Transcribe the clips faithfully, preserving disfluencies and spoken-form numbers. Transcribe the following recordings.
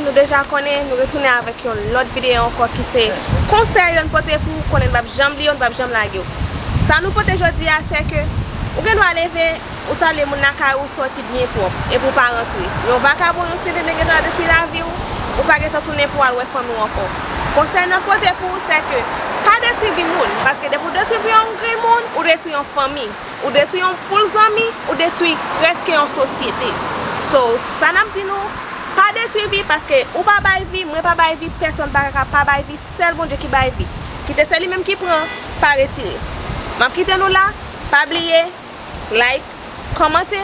Nou deja konnen, nou retounen avèk yon lòt videyo ankò ki se konsèy yo n pote pou ou, konnen n p ap janm bliye w, n p ap janm lage w. Sa nou pote jodi a, se ke ou gen dwa leve, ou salye moun lakay ou, sòti byen pwòp, epi w pa rantre. Yon vakabon, yon site nèg gentan detwi lavi w, ou pa gentan tounen pou w al wè fanmi w ankò. Konsèy n ap pote pou ou, se ke pa detwi vi moun, paske depi w detwi vi yon grenn moun, ou detwi yon fanmi. Ou detwi yon foul zanmi, ou detwi prèske yon sosyete. So, sa n ap di nou, pa detwi vi, paske ou pa bay vi, mwen pa bay vi, pèsonn pa ka pa bay vi, sèl Bondye ki bay vi. Kite se li menm ki pran, pa retire. M ap kite nou la, pa bliye, like, kòmante,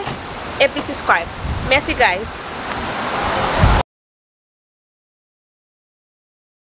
epi subscribe. Mèsi, guys.